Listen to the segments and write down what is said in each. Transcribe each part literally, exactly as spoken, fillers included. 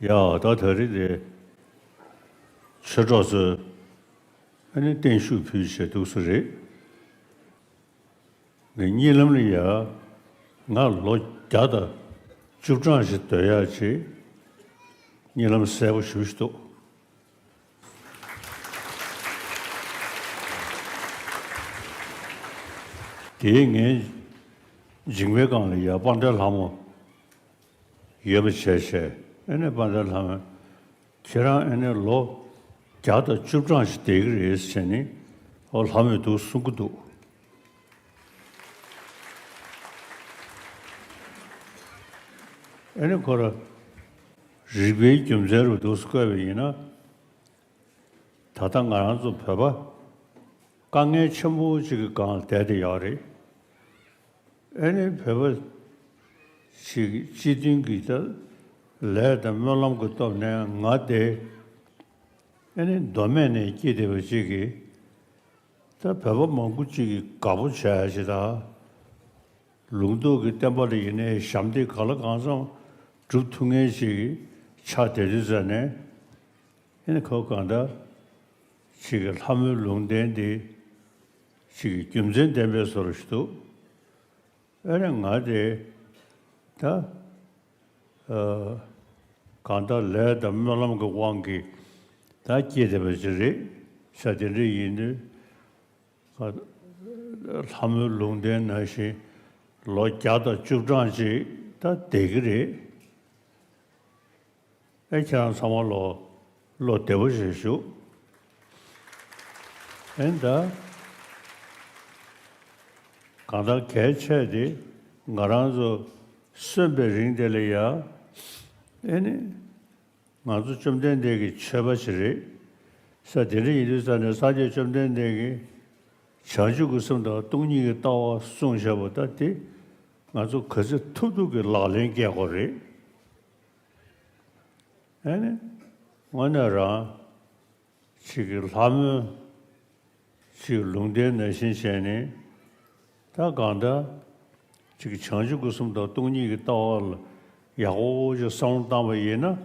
ཡ། ད་ད་རེས་དེ་ཆོས་གྲོགས་ཚོས་ཨ་ནི་བརྟན་བཞུགས་ཕུལ་བྱས་འདུག་སེ་རེད། ངས་གཉིད་ལམ་ལ་ཡ་ང་ལོ་བརྒྱ་དང་བཅུ་གྲངས་ཤིག་སྡོད་ཡག་ཅིག་གཉིད་ལམ་གསལ་པོ་ཞེ་པོ་ཞིག་འདུག་དེའི་ངའི་མཇིང་པའི་སྒང་ལ་ཡ་དཔལ་ལྡན་ལྷ་མོ་ཡོད་པ་བྱས་བྱས། ཨ་ནི་དཔལ་ལྡན་ལྷ་མོས། ཁྱེད་རང་ཨ་ནི་ལོ་བརྒྱ་དང་བཅུ་གྲངས་ཤིག་བསྡད་ཀྱི་རེད་ཟེར་ནས། ཨོ་ལྷ་མོས་འདུག་གསུང་གི་འདུག་ཨ་ནི་ཁོ་རང་རིག་པའི་རྒྱུ་མཚན་རུ་འདུག་སེ་བཀོད་པ་ཡིན་ན། ད་ལྟ་ང་རང་ཚོ་བོད་པ་དཀའ་ངལ་ཆེན་པོ་ཅིག་གི་སྒང་ལ་བསྡད་དེ་ཡོད་རེད། ཨ་ནི་བོད་པ་ཞིག་སྤྱི་མཐུན་གྱི་ད་ལས་དང་སྨོན་ལམ་གྱི་སྟོབས་ནས་ང་དེ་ཨ་ནི་མདོ་སྨད་ནས་སྐྱེས་བསྡད་པ་ཅིག་གིས། ད་བོད་པ་མང་པོ་ཅིག་གིས་དགའ་པོ་བྱ་ཡ་ཞིག་དང་། ལུང་རྟོགས་ཀྱི་བསྟན་པ་ལ་ཡིན་ནའི་ཞབས་འདེགས་གང་ལ་གང་འཚམ་སྒྲུབ་ཐུབ་མཁན་ཞིག་ཆགས་བསྡད་དུས་ཙ་ནས། ཨ་ནི་ཁོ་གང་ལྟར་ཅིག་གི་ལྷ་མོའི་ལུང་བསྟན་འདི་ཅིག་གི་རྒྱུ་མཚན་ལྡན་པའི་བཟོ་འདྲ་ཞིག་འདུག་ཨ་ནི་ང་དེ་ད་ཨ་གང་ལྟར་ལས་དང་སྨོན་ལམ་གྱི་དབང་གིས་ད་སྐྱེས་བསྡད་པ་ཅིག་རེད། ས་དེ་འདྲ་ཡིན་དུས་ལྷ་མོའི་ལུང་བསྟན་ནང་བཞིན་ལོ་བརྒྱ་དང་བཅུ་གྲངས་ཅིག་ད་བསྡད་ཀྱི་རེད། ཨེ་ཁྱེད་རང་ཚང་མ་ལོ་བློ་བདེ་པོ་ཞིག་བཞུགས། ཨེ་ད་གང་ལྟར་གལ་ཆེ་དེ་ང་རང་ཚོ་གསོན་པའི་རིང་དེ་ལ་ཡ་ཨེ་ནི་ང་ཚོ་བཅོམ་ལྡན་འདས་ཀྱི་ཆོས་པ་ཞིག་རེད། ས་དེ་འདྲ་ཡིན་དུས་ཙ་ནས་སངས་རྒྱས་བཅོམ་ལྡན་འདས་ཀྱིས་བྱང་ཆུབ་ཀྱི་སེམས་དང་སྟོང་ཉིད་ཀྱི་ལྟ་བ་གསུངས་བཞག་པ་ད་དེ་ང་ཚོ་ག་ཚོད་ཐུབ་ཐུབ་ཀྱི་ལག་ལེན་བཀལ་དགོས་རེད། ཨ་ནི་དངོས་གནས་རང་ཅིག་གི་ལྷ་མོའི་ཅིག་ལུང་བསྟན་ནང་བཞིན་བྱས་ནས། ད་གང་ལྟར་ཅིག་བྱང་ཆུབ་ཀྱི་སེམས་དང་སྟོང་ཉིད་ཀྱི་ལྟ་བ་ལ་ཡག་པོ་ཅིག་བསམ་བློ་བཏང་བ་ཡིན་ན།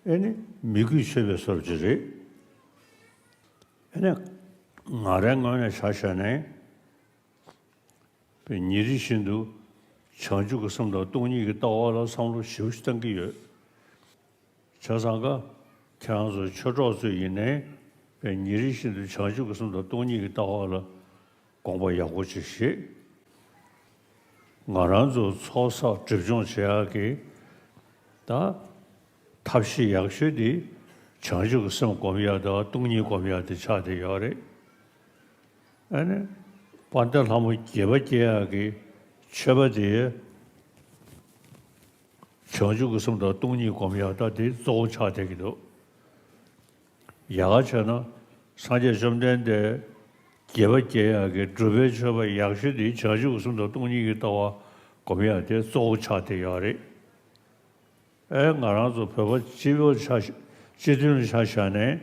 ཨེ་ནི་མི་རྒྱུད་ཆོད་པའི་བཟོ་འདྲ་ཅིག་རེད། ཨེ་ནི་ང་རའི་ངོས་ནས་ཆ་བཞག་ན། པའི་ཉིན་རེ་བཞིན་དུ་བྱང་ཆུབ་ཀྱི་སེམས་དང་སྟོང་ཉིད་ཀྱི་ལྟ་བ་ལ་བསམ་བློ་ཞེ་པོ་ཞིག་བཏང་གི་ཡོད། བྱས་ཙང་ཀ་ཁྱེད་རང་ཚོ་ཆོས་གྲོགས་ཚོ་ཡིན་ནའི་པའི་ཉིན་རེ་བཞིན་དུ་བྱང་ཆུབ་ཀྱི་སེམས་དང་སྟོང་ཉིད་ཀྱི་ལྟ་བ་ལ་དགོངས་པ་ཡག་པོ་ཅིག་བཞེས། ང་རང་ཚོ་ཚོགས་བསགས་སྒྲིབ་སྦྱོང་བྱེད་ཡག་གི་ད་ཐབས་ཤེས་ཡག་ཤོས་དེ་བྱང་ཆུབ་ཀྱི་སེམས་སྒོམ་ཡག་དང་སྟོང་ཉིད་སྒོམ་ཡག་དེ་ཆགས་བསྡད་ཡོད་རེད། ཨ་ནི་དཔལ་ལྡན་ལྷ་མོ་དགྱེས་པ་སྐྱེ་ཡག་གི་མཆོད་པ་དེ་བྱང་ཆུབ་ཀྱི་སེམས་དང་སྟོང་ཉིད་སྒོམ་ཡག་ད་དེ་གཙོ་བོ་ཆགས་བསྡད་ཀྱི་འདུག་ཡག་ག་བྱས་ན་སངས་རྒྱས་བཅོམ་ལྡན་འདས་དགྱེས་པ་སྐྱེ་ཡག་གི་སྒྲུབ་པའི་མཆོད་པ་ཡག་ཤོས་དེ་བྱང་ཆུབ་ཀྱི་སེམས་དང་སྟོང་ཉིད་ཀྱི་ལྟ་བ་སྒོམ་ཡག་དེ་གཙོ་བོ་ཆགས་བསྡད་ཡོད་རེད། ཨེ་ང་རང་ཚོ་བོད་པ་སྤྱི་པའི་ཆ་སྤྱི་མཐུན་ལ་ཆ་བཞག་ནས་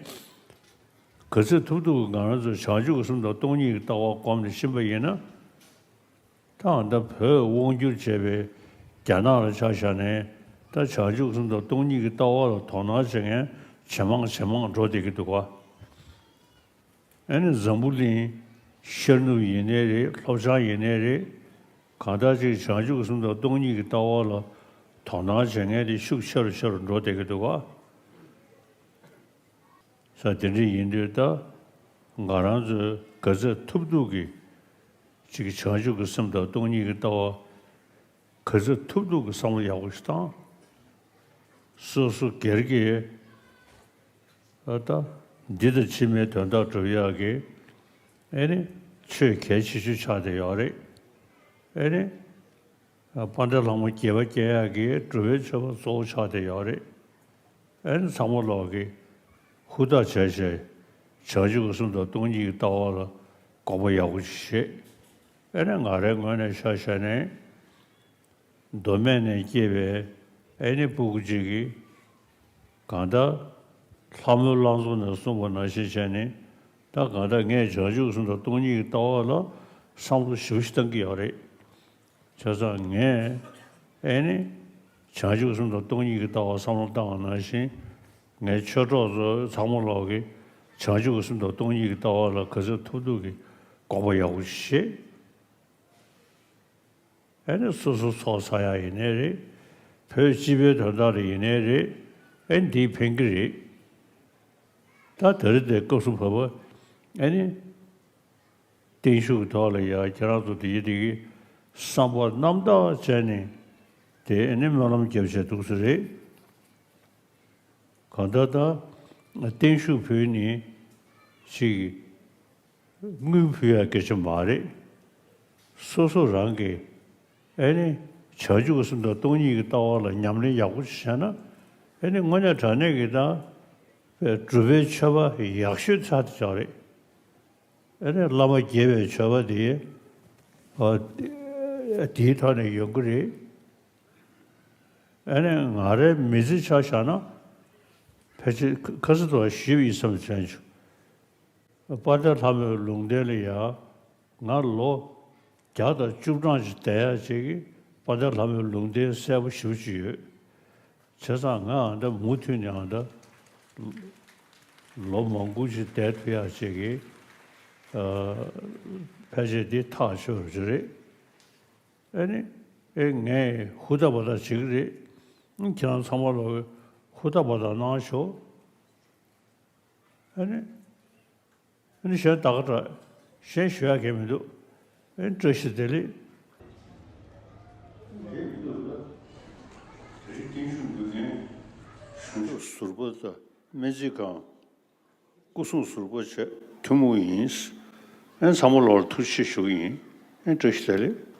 ག་ཚོད་ཐུབ་ཐུབ་ང་རང་ཚོ་བྱང་ཆུབ་ཀྱི་སེམས་དང་སྟོང་ཉིད་ཀྱི་ལྟ་བ་སྒོམ་ནས་ཕྱིན་པ་ཡིན་ན། ད་ཨ་ད་བོད་དབང་བསྒྱུར་བྱས་པའི་རྒྱ་ནག་ལ་ཆ་བཞག་ནས་ད་བྱང་ཆུབ་ཀྱི་སེམས་དང་སྟོང་ཉིད་ཀྱི་ལྟ་བ་ལ་དོ་སྣང་བྱེད་མཁན་ཇེ་མང་ཇེ་མང་འགྲོ་བསྡད་ཀྱི་འདུག་ག་ཨ་ནི་འཛམ་བུ་གླིང་ཤར་ནུབ་ཡིན་ནའི་རེད། ལྷོ་བྱང་ཡིན་ནའི་རེད། གང་ལྟར་ཅིག་བྱང་ཆུབ་ཀྱི་སེམས་དང་སྟོང་ཉིད་ཀྱི་ལྟ་བ་ལ་དོ་སྣང་བྱེད་མཁན་དེ་ཤུགས་ཆེ་རུ་ཆེ་རུ་འགྲོ་བསྡད་ཀྱི་འདུག་ག་ས་དེ་འདྲ་ཡིན་དུས་ད་ང་རང་ཚོས་ག་ཚོད་ཐུབ་ཐུབ་ཀྱིས་ཅིག་བྱང་ཆུབ་ཀྱི་སེམས་དང་སྟོང་ཉིད་ཀྱི་ལྟ་བ་ག་ཚོད་ཐུབ་ཐུབ་ཀྱི་བསམ་བློ་ཡག་པོ་ཞིག་བཏང་། སོ་སོ་སྒེར་གྱི་ཨ་ད་འདི་དང་ཕྱི་མའི་དོན་དག་སྒྲུབ་ཡག་གི་ཨེ་ནི་ཆོས་གལ་ཆེ་ཤོས་ཆགས་བསྡད་ཡོད་རེད། ཨེ་ནི་དཔལ་ལྡན་ལྷ་མོ་དགྱེས་པ་སྐྱེ་ཡག་གི་སྒྲུབ་པའི་མཆོད་པ་གཙོ་བོ་ཆགས་བསྡད་ཡོད་རེད། ཨེ་ནི་ཚང་མ་ལོག་གི་ཧུར་ཐག་བྱས་བྱས་བྱང་ཆུབ་ཀྱི་སེམས་དང་སྟོང་ཉིད་ཀྱི་ལྟ་བ་ལ་དགོངས་པ་ཡག་པོ་ཞིག་བཞེས། ཨེ་ནི་ང་རའི་ངོས་ནས་ཆ་བཞག་ནས། མདོ་སྨད་ནས་སྐྱེས་པའི་ཨེ་ནི་སྤུ་གུ་གཅིག་གིས་གང་ལྟར་ལྷ་མོའི་བླ་མཚོ་ནས་གསུངས་པ་ནང་བཞིན་བྱས་ནས། ད་གང་ལྟར་ངས་བྱང་ཆུབ་སེམས་དང་སྟོང་ཉིད་ཀྱི་ལྟ་བ་ལ་བསམ་བློ་ཞེ་པོ་ཞིག་བཏང་གི་ཡོད་རེད། བྱས་ཙང་ངས་ཨེ་ནི་ བྱང་ཆུབ་སེམས་དང་སྟོང་ཉིད་ཀྱི་ལྟ་བ་བསམ་བློ་བཏང་བ་ནང་བཞིན། ངའི་ཆོས་གྲོགས་ཚོ་ཚང་མ་ལོག་གིས་བྱང་ཆུབ་སེམས་དང་སྟོང་ཉིད་ཀྱི་ལྟ་བ་ལ་ག་ཚོད་ཐུབ་ཐུབ་ཀྱིས་དགོངས་པ་ཡག་པོ་བཞེས། ཨེ་ནི་སོ་སོ་ཚོགས་བསགས་ཡག་ཡིན་ནའི་རེད། བོད་སྤྱི་པའི་དོན་དག་ལ་ཡིན་ནའི་རེད། ཨེ་འདིས་ཕན་གྱི་རེད། ད་དེ་རིང་འདིར་སྐབས་སུ་བབ་པ་ཨེ་ནི། བརྟན་བཞུགས་ཐོག་ལ་ཡ་ཁྱེད་རང་ཚོ་དེ་ཡི་དེ་གི་བསམ་པ་རྣམ་དག་བྱས་ནས་དེ་ཨེ་ནི་སྨོན་ལམ་རྒྱབ་བྱས་འདུག་ས་རེད། གང་ལྟར་ད་བརྟན་བཞུགས་ཕུལ་ནི་ཅིག་དངུལ་ཕུལ་ཡ་སྐད་ཆ་མ་རེད། སོ་སོ་རང་གི་ཨེ་ནི་བྱང་ཆུབ་སེམས་དང་སྟོང་ཉིད་ཀྱི་ལྟ་བ་ལ་ཉམས་ལེན་ཡག་པོ་ཞིག་བྱས་ན། ཨེ་ནི་དངོས་གནས་དྲང་གནས་ཀྱི་ད་སྒྲུབ་པའི་མཆོད་པ་ཡག་ཤོས་ཚར་དེ་ཆགས་རེད། ཨེ་ནི་བླ་མ་དགྱེས་པའི་མཆོད་པ་དེ་ཨ་དེའི་ཐོག་ནས་ཡོང་གི་རེད། ཨེ་ནི་ང་རའི་མི་ཚེ་ཆ་བཞག་ན་ཕལ་ཆེར་ཁ་སང་དུ་ཞུས་པ་ཡིན་བསམ་དྲན་བྱུང་། དཔལ་ལྡན་ལྷ་མོའི་ལུང་བསྟན་ལ་ཡ། ང་ལོ་བརྒྱ་དང་བཅུ་གྲངས་ཅིག་བསྡད་ཡ་ཅིག་གིས་དཔལ་ལྡན་ལྷ་མོའི་ལུང་བསྟན་གསལ་པོ་ཞེ་པོ་ཅིག་ཡོད། བྱས་ཙང་ང་ཨ་འདྲ་མུ་མཐུད་ནས་ཨ་འདྲ་ལོ་མང་པོ་ཅིག་བསྡད་ཐུབ་ཡ་ཅིག་གིས་ཨ་ཕལ་ཆེར་འདི་ཐག་ཆོད་པ་ཅིག་རེད། ཨེ་ནི་ཨེ་ངས་ཧུར་ཐག་འབད་ཐག་བྱེད་ཀྱི་རེད། ཁྱེད་རང་ཚང་མ་ལོག་ཧུར་ཐག་འབད་ཐག་གནང་ཤོག་ཨེ་ནི། ཨ་ནི་གཞན་ད་ག་འདྲ། གཞན་ཞུ་ཡག་གང་ཡང་མི་འདུག་ཨ་ནི་བཀྲ་ཤིས་བདེ་ལེགས། ཟུར་པ་དང་སྨན་རྩིས་ཁང་སྐུ་སྲུང་ཟུར་པ་བཅས་ཐུན་མོང་ཡིན། ཨ་ནི་ཚང་མ་ལོག་ལ་ཐུགས་རྗེ་ཆེ་ཞུ་གི་ཡིན། ཨ་ནི་བཀྲ་ཤིས་བདེ་ལེགས།